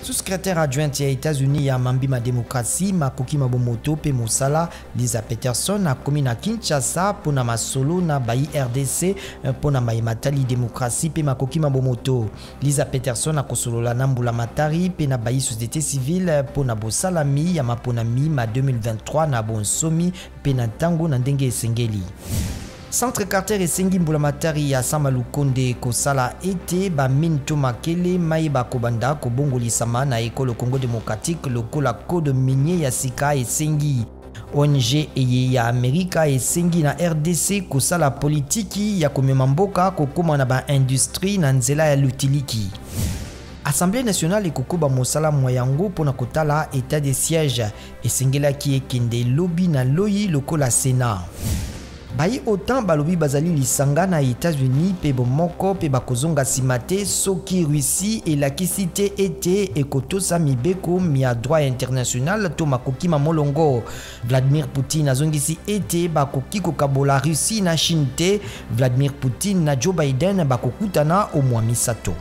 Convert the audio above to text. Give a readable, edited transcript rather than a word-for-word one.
Sous-secrétaire adjointe ya États-Unis ya mambi ma démocratie, makoki ma bomoto mpe mosala, Lisa Peterson akomi na Kinshasa mpo na masolo na bayi RDC mpo na maye matali démocratie mpe makoki ma bomoto. Lisa Peterson akosolola na mbulamatari mpe na bayi société civile mpo na bosalami ya maponami ma 2023 na bonsomi mpe na ntango na ndenge esengeli. Centre Carter esengi mbulamatari ya Sama Lukonde kosala ete ba mine to makele mayeba kobanda kobongolisama na ekolo Congo démocratique lokola code minier ya sika esengi. ONG eye ya Amerika esengi na RDC kosala politiki ya komema mboka kokoma na ba industrie na nzela ya lutiliki. Assemblée nationale ekokoba mosala mwa yango mpo na kotala etat de siège esengelaki ekende lobi na loyi lokola Sénat. Bayi OTAN balobi bazali lisanga na Etats-Unis mpe bomoko mpe bakozonga nsima te soki Russie elakisi te ete ekotosa mibeko mya droit international to makoki ma molongo. Vladimir Poutine azongisi ete bakoki kokabola Russie na Chine te. Vladimir Poutine na Joe Biden bakokutana o mwa misato.